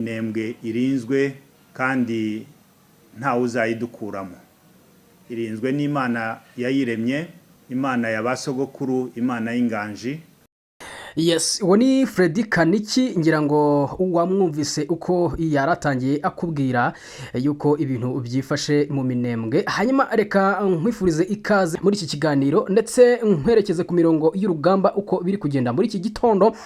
Minembwe irinzwe kandi ntawe uzayidukuramo. Irinzwe n'Imana yayiremye, Imana ya ba sogokuru, Imana y'inganji. Yes, uwo ni Freddy Kaniki. Ngira ngo wamwumvise uko yaratangiye akubwira yuko ibintu byifashe mu Minembwe. Hanyuma reka nkwifurize ikaze muri iki kiganiro, ndetse nkwerekeze ku mirongo y'urugamba uko biri kugenda muri iki gitondo.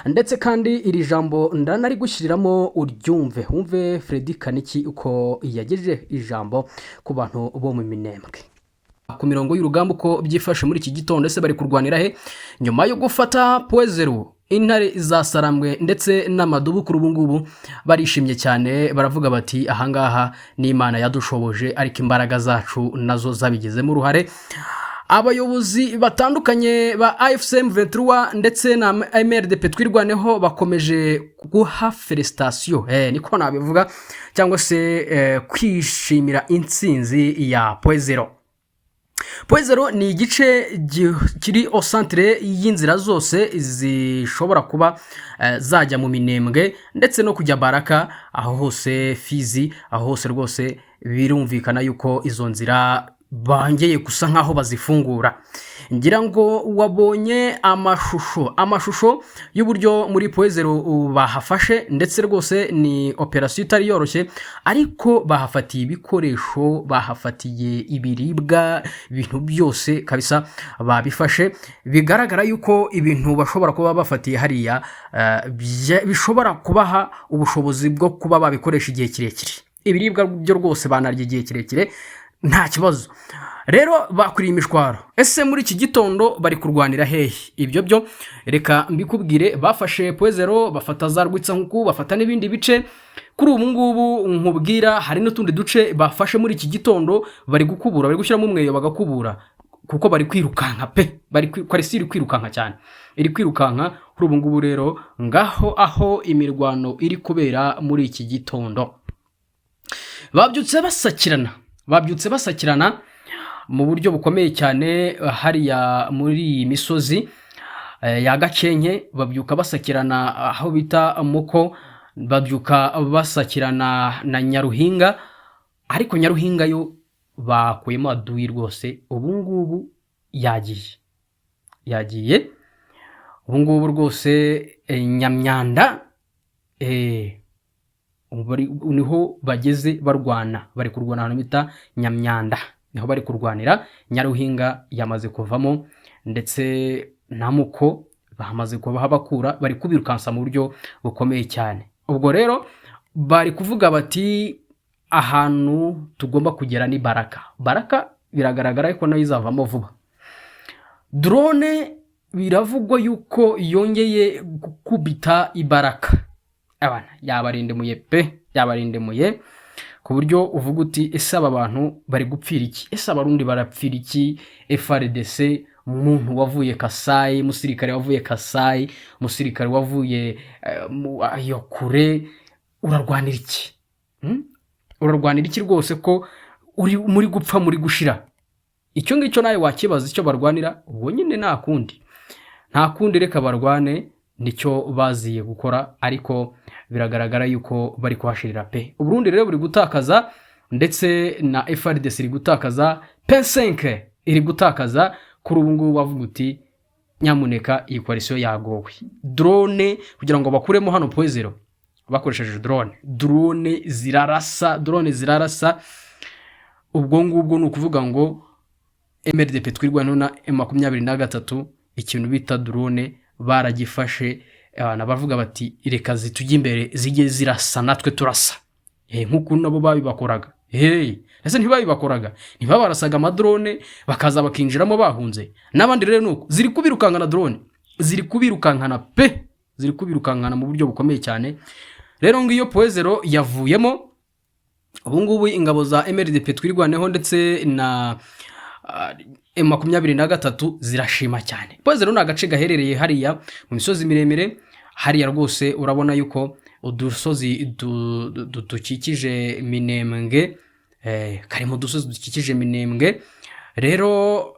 Ndetse kandi iri jambo ndanarigushyiriramo uryumve, wumve Freddy Kaniki uko yagejeje ijambo ku bantu bo mu Minembwe. Ku mirongo y'urugamba uko byifashe muri iki gitondo, ese bari kurwanira he nyuma yo gufata Point Zéro? Intare za Sarambwe ndetse n'amadubu kuri ubu ngubu barishimye cyane, baravuga bati: "Ahangaha ni Imana yadushoboje, ariko imbaraga zacu nazo zabigizemo uruhare." Abayobozi batandukanye ba AFC M 23 ndetse na MRDP Twirwaneho bakomeje guha félicitations, niko nabivuga, cyangwa se kwishimira intsinzi ya Point Zéro. Point Zéro ni igice kiri au centre y'inzira zose zishobora kuba zajya mu Minembwe ndetse no kujya Baraka, aho hose Fizi, aho hose rwose birumvikana yuko izo nzira bongeye gusa nk'aho bazifungura. Ngira ngo wabonye amashusho y'uburyo muri Point Zéro bahafashe, ndetse rwose ni opération itari yoroshye, ariko bahafatiye ibikoresho, bahafatiye ibiribwa, ibintu byose kabisa babifashe. Bigaragara yuko ibintu bashobora kuba bafatiye hariya bishobora kubaha ubushobozi bwo kuba babikoresha igihe kirekire. Ibiribwa byo rwose banarya igihe kirekire nta kibazo. Rero bakwiriye imishwaro. Ese muri iki gitondo bari kurwanira hehe? Ibyo byo reka mbikubwire. Bafashe Point Zéro, bafata za Rwitsankuku, bafata n'ibindi bice. Kuri ubu ngubu nkubwira hari n'utundi duce bafashe muri iki gitondo. Bari gukubura, bari gushyiramo umweyo bagakubura, kuko bari kwirukanka pe. Coalition iri kwirukanka cyane, iri kwirukanka kuri ubu ngubu. Rero ngaho aho imirwano iri kubera muri iki gitondo, babyutse basakirana, babyutse basakirana mu buryo bukomeye cyane hariya muri iyi misozi ya Gakenke. Babyuka basakirana aho bita Muko, babyuka basakirana na Nyaruhinga, ariko Nyaruhinga yo bakuyemo aduyi rwose. Ubu ngubu yagiye, yagiye ubu ngubu rwose. Nyamyanda niho bageze barwana, bari kurwana ahantu bita Nyamyanda, niho bari kurwanira. Nyaruhinga yamaze kuvamo, ndetse na Muko bamaze kuhabakura, bari kubirukansa mu buryo bukomeye cyane. Ubwo rero bari kuvuga bati: "Ahantu tugomba kugera ni Baraka." Baraka biragaragara ko nayo izavamo vuba. Drone biravugwa yuko yongeye gukubita ibaraka. Abana yabarindemuye pe, yabarindemuye ku buryo uvuga uti: "Ese aba bantu bari gupfira iki? Ese Abarundi barapfira iki?" FARDC, umuntu wavuye Kasayi, umusirikare wavuye Kasayi, umusirikare wavuye ayo kure, urarwanira iki? Urarwanira iki rwose ko uri muri gupfa, muri gushira? Icyo ngicyo nawe wakibaza icyo barwanira. Ubwo nyine nta kundi, nta kundi, reka barwane, nicyo baziye gukora. Ariko biragaragara yuko bari kuhashirira pe. Uburundi rero buri gutakaza, ndetse na FARDC iri gutakaza, P5 iri gutakaza. Kuri ubu ngubu bavuga uti: "Nyamuneka, iyi coalition yagowe." Drone kugira ngo bakuremo hano Point Zéro bakoresheje drone, drone zirarasa, drone zirarasa. Ubwo ngubwo ni ukuvuga ngo MRDP Twirwaneho na M23 ikintu bita drone baragifashe. Abantu bavuga bati: "Reka zitujye imbere, zijye zirasa natwe turasa." Nk'uko nabo babibakoraga. Hey, ese ntibabibakoraga? Ntibabarasaga amadrone bakaza bakinjiramo bahunze? N'abandi rero nuko ziri kubirukankana, drone ziri kubirukankana pe, ziri kubirukankana mu buryo bukomeye cyane. Rero ngiyo Point Zéro yavuyemo. Ubu ngubu ingabo za MRDP Twirwaneho ndetse na M23 zirashima cyane. Point Zéro ni agace gaherereye hariya mu misozi miremire hariya rwose. Urabona yuko udusozi dukikije Minembwe, kari mu dusozi dukikije Minembwe. Rero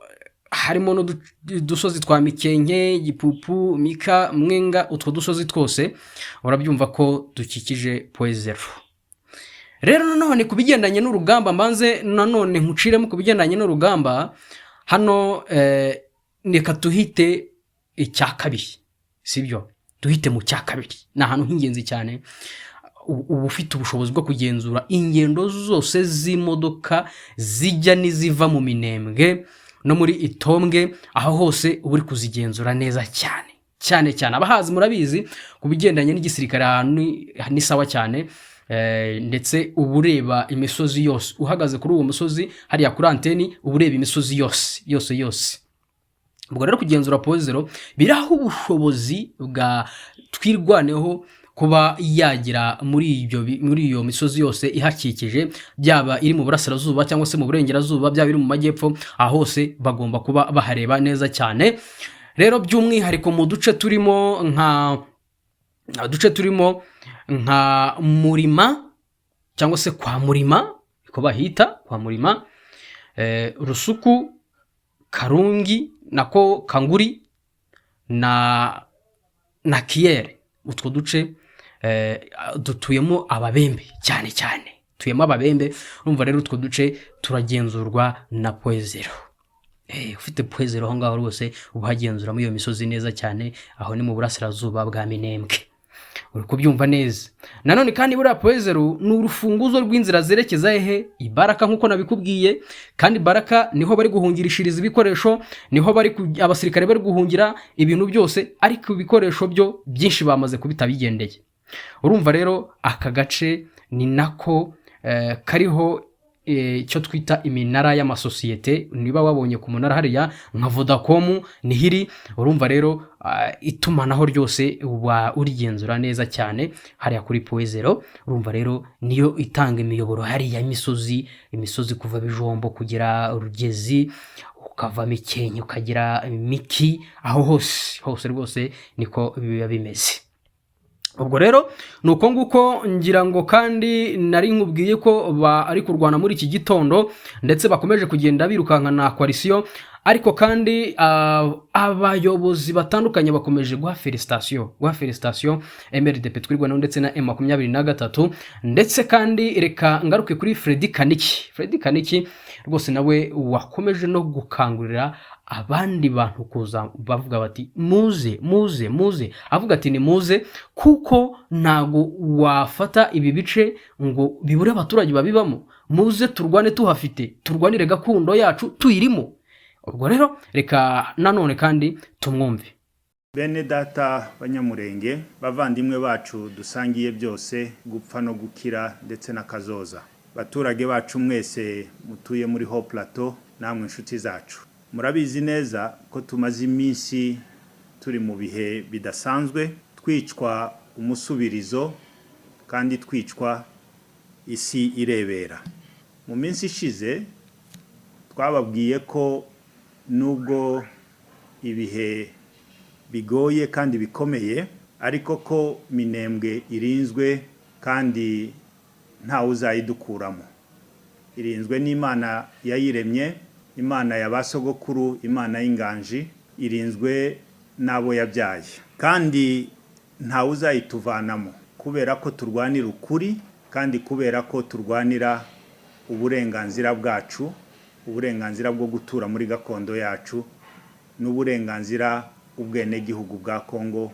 Harimo n'udusozi twa Mikenke, Gipupu, Mika, Mwenga. Utwo dusozi twose urabyumva ko dukikije Point Zéro. Rero nanone ku bigendanye n'urugamba, mbanze nanone nkuciremo ku bigendanye n'urugamba hano. Reka tuhite icya kabiri, sibyo? Duhite mu cya kabiri. Ni ahantu h'ingenzi cyane. Uba ufite ubushobozi bwo kugenzura ingendo zose z'imodoka zijya n'iziva mu Minembwe no muri Itombwe. Aho hose uba uri kuzigenzura neza cyane cyane cyane. Abahazi murabizi, ku bigendanye n'igisirikare ahantu ni sawa cyane. Ndetse uba ureba imisozi yose. Uhagaze kuri uwo musozi hariya kuri anteni, uba ureba imisozi yose yose yose. Ubwo rero kugenzura Point Zéro biraha ubushobozi bwa Twirwaneho kuba yagera muri iyo misozi yose ihakikije, byaba iri mu burasirazuba cyangwa se mu burengerazuba, byaba iri mu majyepfo, aho hose bagomba kuba bahareba neza cyane. Rero by'umwihariko mu duce turimo nka Murima cyangwa se kwa Murima, niko bahita kwa Murima, Rusuku, Karungi, nako Kanguri na Kiyere. Utwo duce dutuyemo Ababembe cyane cyane, tuyemo Ababembe. Urumva rero utwo duce turagenzurwa na Point Zéro. Ufite Point Zéro aho ngaho rwose, uba uhagenzura muri iyo misozi neza cyane. Aho ni mu burasirazuba bwa Minembwe, uri kubyumva neza. Nanone kandi buriya Point Zéro ni urufunguzo rw'inzira zerekeza hehe? Ibaraka, nk'uko nabikubwiye. Kandi Baraka niho bari guhungirishiriza ibikoresho, niho bari abasirikare bari guhungira ibintu byose, ariko ibikoresho byo byinshi bamaze kubita bigendeye. Urumva rero aka gace ni nako kariho icyo twita iminara y'amasosiyete. Niba wabonye ku munara hariya nka Vodacom niho iri. Urumva rero itumanaho ryose uba urigenzura neza cyane hariya kuri Point Zéro. Urumva rero niyo itanga imiyoboro hariya imisozi kuva Bijombo kugera Rugezi, ukava Mikenke ukagera Miki, aho hose hose rwose niko biba bimeze. Ubwo rero ni uko nguko. Ngira ngo kandi nari nkubwiye ko bari kurwana muri iki gitondo, ndetse bakomeje kugenda birukankana coalition. Ariko kandi abayobozi batandukanye bakomeje guha félicitation MRDP Twirwaneho ndetse na M23. Ndetse kandi reka ngaruke kuri Freddy Kaniki. Freddy Kaniki rwose nawe wakomeje no gukangurira abandi bantu kuza, bavuga bati: "Muze, muze, muze." Avuga ati: "Ni muze, kuko ntago wafata ibi bice ngo bibure abaturage babibamo. Muze turwane tuhafite, turwanire gakondo yacu tuyirimo." Ubwo rero reka nanone kandi tumwumve. Bene data Banyamurenge, bavandimwe bacu dusangiye byose, gupfa no gukira ndetse n'akazoza, baturage bacu mwese mutuye muri Hauts Plateau, namwe inshuti zacu, murabizi neza ko tumaze iminsi turi mu bihe bidasanzwe, twicwa umusubirizo kandi twicwa isi irebera. Mu minsi ishize twababwiye ko nubwo ibihe bigoye kandi bikomeye, ariko ko Minembwe irinzwe kandi ntawe uzayidukuramo. Irinzwe n'Imana yayiremye, Imana ya ba sogokuru, Imana y'inganji. Irinzwe n'abo yabyaye kandi ntawe uzayituvanamo, kubera ko turwanira ukuri kandi kubera ko turwanira uburenganzira bwacu, uburenganzira bwo gutura muri gakondo yacu n'uburenganzira ubwenegihugu bwa Kongo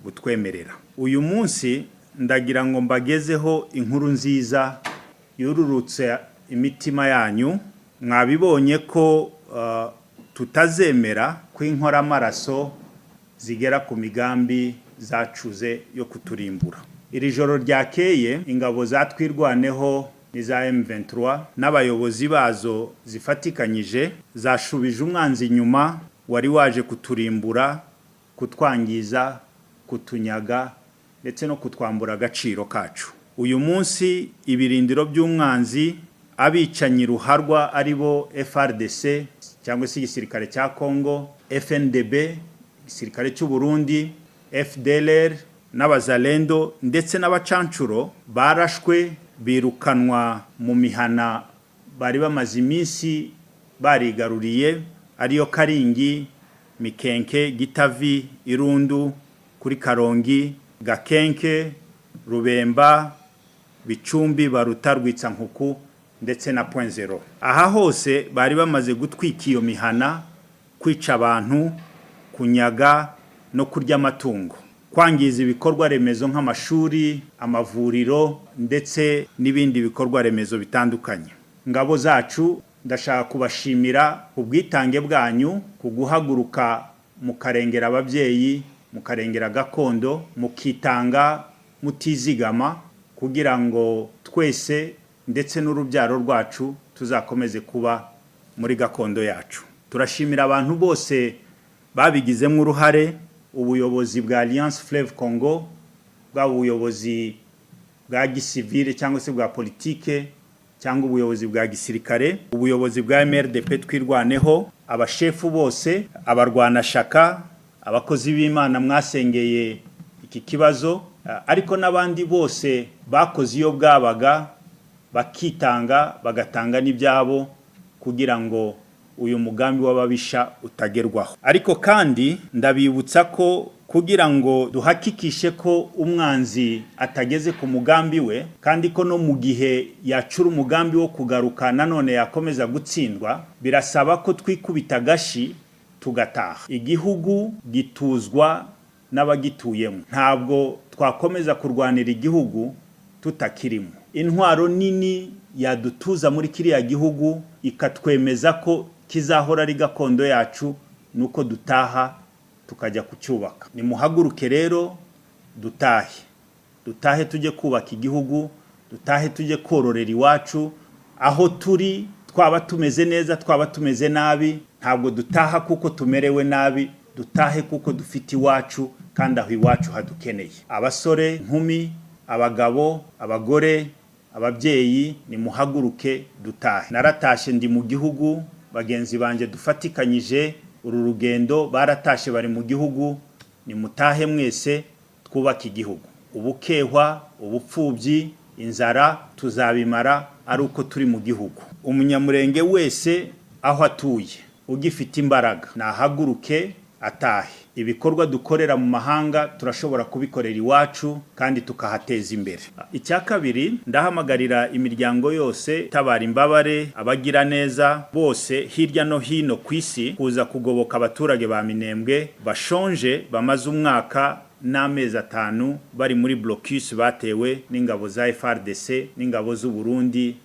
butwemerera. Uyu munsi ndagira ngo mbagezeho inkuru nziza yururutse imitima yanyu. Mwabibonye ko tutazemera ko inkoramaraso zigera ku migambi zacuze yo kuturimbura. Iri joro ryakeye ingabo za Twirwaneho n'iza M23 n'abayobozi bazo zifatikanyije zashubije umwanzi inyuma wari waje kuturimbura, kutwangiza, kutunyaga ndetse no kutwambura agaciro kacu. Uyu munsi ibirindiro by'umwanzi, abicanyi ruharwa, ari bo FARDC cyangwa se igisirikare cya Congo, FNDB, igisirikare cy'u Burundi, FDLR n'Abazalendo ndetse n'abacancuro, barashwe birukanwa mu mihana bari bamaze iminsi barigaruriye. Ariyo Karingi, Mikenke, Gitavi, Irundu, kuri Karongi, Gakenke, Rubemba, Bicumbi, Baruta, Rwitsankuku ndetse na Point Zero. Aha hose bari bamaze gutwika iyo mihana, kwica abantu, kunyaga no kurya amatungo, kwangiza ibikorwa remezo nk'amashuri, amavuriro ndetse n'ibindi bikorwa remezo bitandukanye. Ngabo zacu, ndashaka kubashimira ubwitange bwanyu ku guhaguruka mukarengera ababyeyi, mukarengera gakondo, mukitanga mutizigama kugira ngo twese ndetse n'urubyaro rwacu tuzakomeze kuba muri gakondo yacu. Turashimira abantu bose babigizemo uruhare, ubuyobozi bwa Alliance Fleuve Congo, bwaba ubuyobozi bwa gisivile cyangwa se bwa politike cyangwa ubuyobozi bwa gisirikare, ubuyobozi bwa MRDP Twirwaneho, abashefu bose, abarwanashaka, abakozi b'Imana mwasengeye iki kibazo, ariko n'abandi bose bakoze iyo bwabaga, bakitanga, bagatanga n'ibyabo kugira ngo uyu mugambi w'ababisha utagerwaho. Ariko kandi ndabibutsa ko kugira ngo duhakikishe ko umwanzi atageze ku mugambi we, kandi ko no mu gihe yacura umugambi wo kugaruka nanone yakomeza gutsindwa, birasaba ko twikubita agashi tugataha. Igihugu gituzwa n'abagituyemo. Ntabwo twakomeza kurwanira igihugu tutakirimo. Intwaro nini yadutuza muri kiriya gihugu, ikatwemeza ko kizahora ari gakondo yacu, nuko dutaha tukajya kucyubaka. Nimuhaguruke rero dutahe, dutahe tujye kubaka igihugu, dutahe tujye kororera iwacu. Aho turi, twaba tumeze neza, twaba tumeze nabi, ntabwo dutaha kuko tumerewe nabi, dutahe kuko dufite iwacu kandi aho iwacu hadukeneye. Abasore, inkumi, abagabo, abagore, ababyeyi, nimuhaguruke dutahe. Naratashe, ndi mu gihugu. Bagenzi banjye dufatikanyije uru rugendo baratashe, bari mu gihugu. Nimutahe mwese twubake igihugu. Ubukehwa, ubupfubyi, inzara tuzabimara ari uko turi mu gihugu. Umunyamurenge wese aho atuye ugifite imbaraga nahaguruke atahe. Ibikorwa dukorera mu mahanga turashobora kubikorera iwacu kandi tukahateza imbere. Icya kabiri, ndahamagarira imiryango yose itabara imbabare, abagira neza bose hirya no hino ku isi, kuza kugoboka abaturage ba Minembwe bashonje, bamaze umwaka n'amezi 5 bari muri blocus batewe n'ingabo za FARDC n'ingabo z'u Burundi,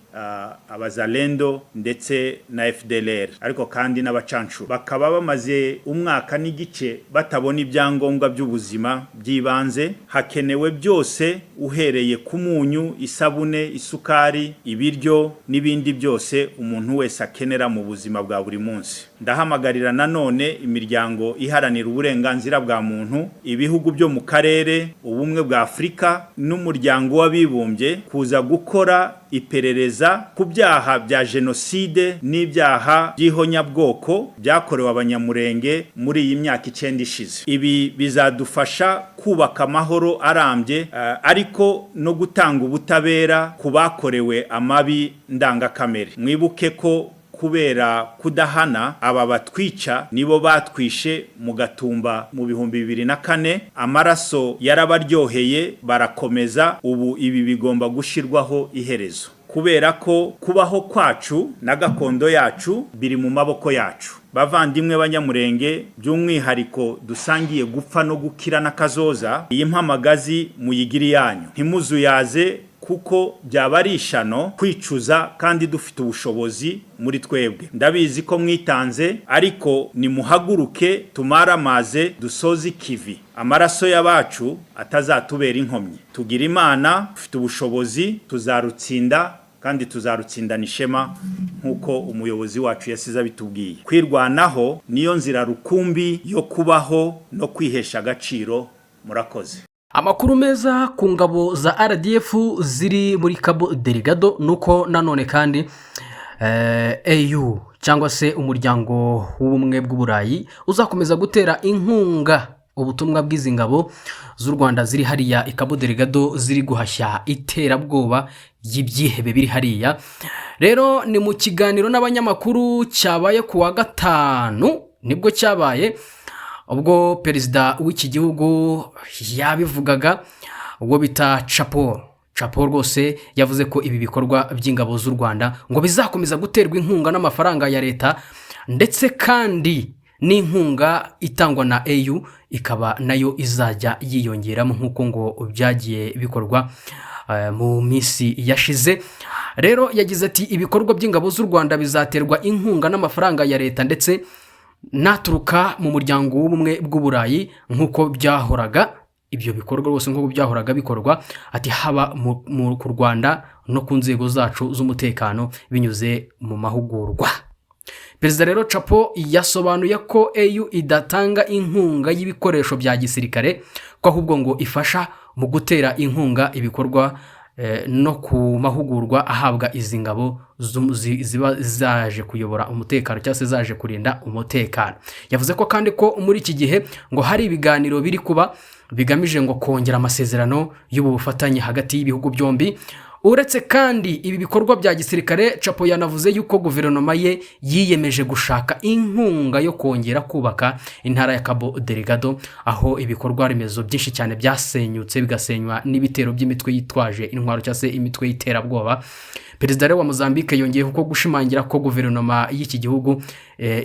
Abazalendo ndetse na FDLR, ariko kandi n'abacancuro, bakaba bamaze umwaka n'igice batabona ibyangombwa by'ubuzima by'ibanze. Hakenewe byose, uhereye ku munyu, isabune, isukari, ibiryo n'ibindi byose umuntu wese akenera mu buzima bwa buri munsi. Ndahamagarira nanone imiryango iharanira uburenganzira bwa muntu, ibihugu byo mu karere, Ubumwe bwa Afurika n'Umuryango w'Abibumbye kuza gukora iperereza ku byaha bya jenoside n'ibyaha by'ihonyabwoko byakorewe Abanyamurenge muri iyi myaka 9 ishize. Ibi bizadufasha kubaka amahoro arambye, ariko no gutanga ubutabera ku bakorewe amabi ndangakamere. Mwibuke ko kubera kudahana, aba batwica nibo batwishe mu Gatumba mu 2004. Amaraso yarabaryoheye barakomeza. Ubu ibi bigomba gushyirwaho iherezo, kubera ko kubaho kwacu na gakondo yacu biri mu maboko yacu. Bavandimwe Banyamurenge, by'umwihariko dusangiye gupfa no gukira n'akazoza, iyi mpamagazi muyigire iyanyu, ntimuzuyaze, kuko byaba ari ishano kwicuza kandi dufite ubushobozi muri twebwe. Ndabizi ko mwitanze, ariko nimuhaguruke tumaramaze, dusoze ikivi, amaraso y'abacu atazatubera inkomyi. Tugira Imana, dufite ubushobozi, tuzarutsinda kandi tuzarutsindana ishema nk'uko umuyobozi wacu yasize abitubwiye. Kwirwanaho niyo nzira rukumbi yo kubaho no kwihesha agaciro. Murakoze. Amakuru meza ku ngabo za RDF ziri muri Cabo Delgado ni uko nanone kandi EU cyangwa se Umuryango w'Ubumwe bw'Uburayi uzakomeza gutera inkunga Ubutumwa bw'izi ngabo z'u Rwanda ziri hariya i Cabo Delgado ziri guhashya iterabwoba ry'ibyihebe biri hariya. Rero ni mu kiganiro n'abanyamakuru cyabaye ku wa gatanu, nibwo cyabaye, ubwo perezida w'iki gihugu yabivugaga, ubwo bita Chapo. Chapo rwose yavuze ko ibi bikorwa by'ingabo z'u Rwanda ngo bizakomeza guterwa inkunga n'amafaranga ya leta, ndetse kandi n'inkunga itangwa na EU ikaba nayo izajya yiyongeramo nk'uko ngo byagiye bikorwa mu minsi yashize. Rero yagize ati: "Ibikorwa by'ingabo z'u Rwanda bizaterwa inkunga n'amafaranga ya leta ndetse n'aturuka mu Muryango w'Ubumwe bw'Uburayi nk'uko byahoraga, ibyo bikorwa rwose nk'uko byahoraga bikorwa," ati haba ku Rwanda no ku nzego zacu z'umutekano binyuze mu mahugurwa. Perezida rero Chapo yasobanuye ko EU idatanga inkunga y'ibikoresho bya gisirikare, ko ahubwo ngo ifasha mu gutera inkunga ibikorwa no ku mahugurwa ahabwa izi ngabo ziba zaje kuyobora umutekano cyangwa se zaje kurinda umutekano. Yavuze ko kandi ko muri iki gihe ngo hari ibiganiro biri kuba bigamije ngo kongera amasezerano y'ubu bufatanye hagati y'ibihugu byombi. Uretse kandi ibi bikorwa bya gisirikare, Chapo yanavuze yuko guverinoma ye yiyemeje gushaka inkunga yo kongera kubaka intara ya Cabo Delgado, aho ibikorwa remezo byinshi cyane byasenyutse, bigasenywa n'ibitero by'imitwe yitwaje intwaro cyangwa se imitwe y'iterabwoba. Perezida rero wa Mozambique yongeye kuko gushimangira ko guverinoma y'iki gihugu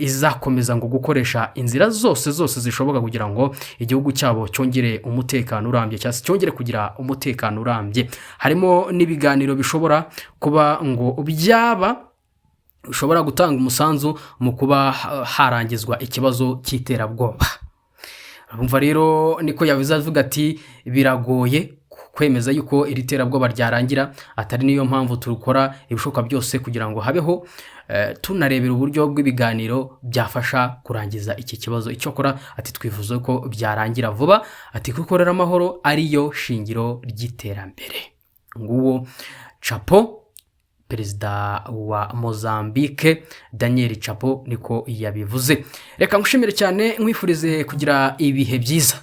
izakomeza ngo gukoresha inzira zose zose zishoboka kugira ngo igihugu cyabo cyongere umutekano urambye, cyangwa se cyongere kugira umutekano urambye, harimo n'ibiganiro bishobora kuba ngo byaba bishobora gutanga umusanzu mu kuba harangizwa ikibazo cy'iterabwoba. Urumva rero niko yavuze, avuga ati: "Biragoye kwemeza yuko iri terabwoba ryarangira, atari niyo mpamvu turukora ibishoboka byose kugira ngo habeho tunarebera uburyo bw'ibiganiro byafasha kurangiza iki kibazo." Icyakora ati: "Twifuza ko byarangira vuba," ati kuko rero amahoro ariyo shingiro ry'iterambere. Nguwo Chapo, perezida wa Mozambique Daniel Chapo, niko yabivuze. Reka ngushimire cyane, nkwifurize kugira ibihe byiza.